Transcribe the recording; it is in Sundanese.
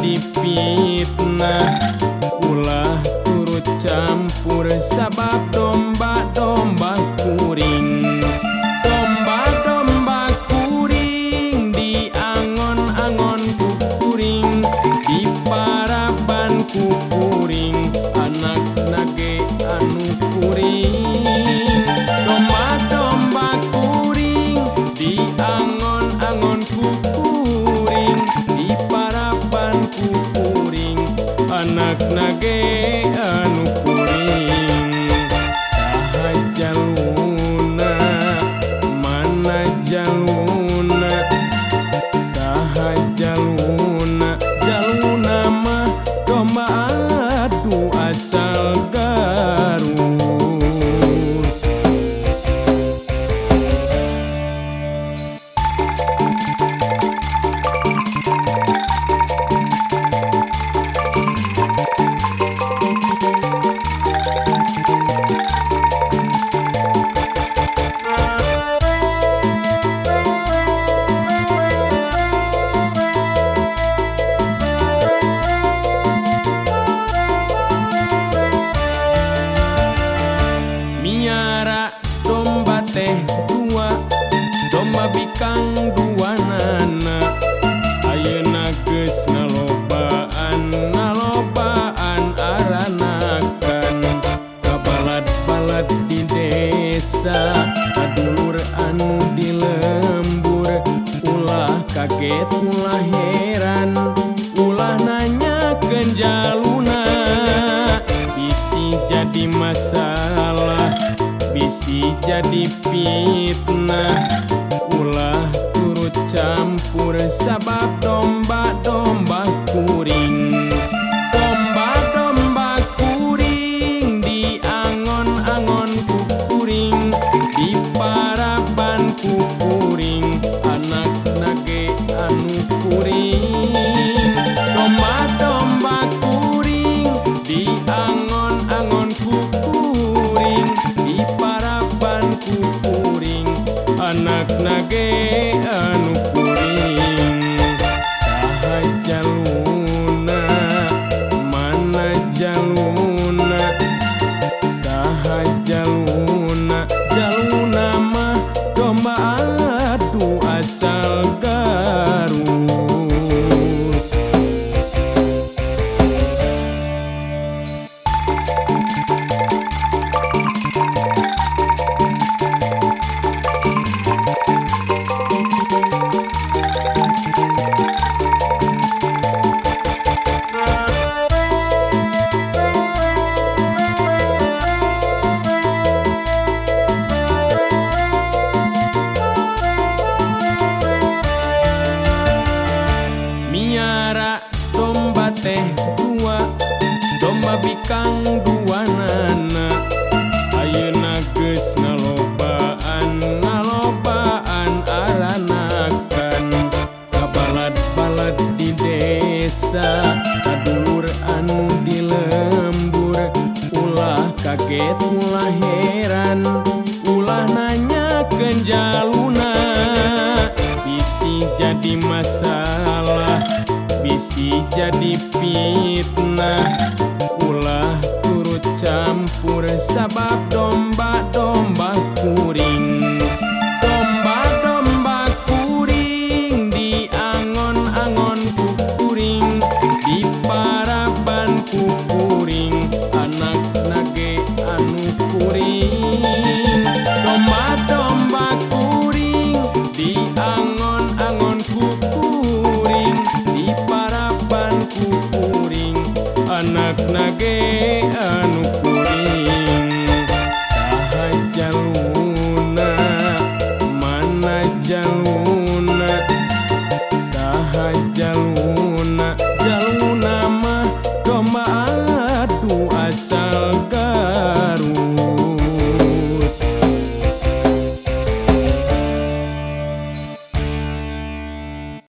jadi fitnah. Ulah turut campur sabab domba-domba kuring. Domba-domba kuring di angon-angon ku kuring, di paraban ku kuring, anak nage anu kuring. Domba-domba kuring di angon-angon ku kuring, di paraban ku kuring, anak nage anu kuring. Saha jaluna, mana jaluna, saha jaluna, jaluna mah domba adu asal Garut. Miara domba teh dua, domba bikang dua nana. Ayeuna geus ngalobaan, ngalobaan aranakan. Kabalad-balad di desa, kadulur anu di lembur. Ulah kaget, ulah heran, ulah nanyakeun jaluna. Bisi jadi masalah, bisi jadi fitnah. Ulah turut campur sabab domba-domba kuring. Domba-domba kuring di angon-angon ku kuring, di paraban ku kuring, anak nage anu kuring. Domba-domba kuring di angon-angon ku kuring, di paraban ku kuring, anak nage anu kuring. Saha jaluna, mana jaluna, saha jaluna, jaluna mah domba adu asal Garut. Miara domba teh dua, domba bikang dua nana. Ayeuna geus ngalobaan, ngalobaan aranakan. Kabalad-balad di desa, kadulur anu di lembur. Ulah kaget, ulah heran, ulah nanyakeun jaluna. Bisi jadi masalah, bisi jadi fitnah. Ulah turut campur sabab domba-domba kuring. Domba-domba kuring di angon-angon ku kuring, di paraban ku kuring, anak nage anu kuring. Domba-domba kuring di angon-angon ku kuring, di paraban ku kuring, anak nage anu kuring. Saha jaluna, mana jaluna, saha jaluna, jaluna mah domba adu asal Garut.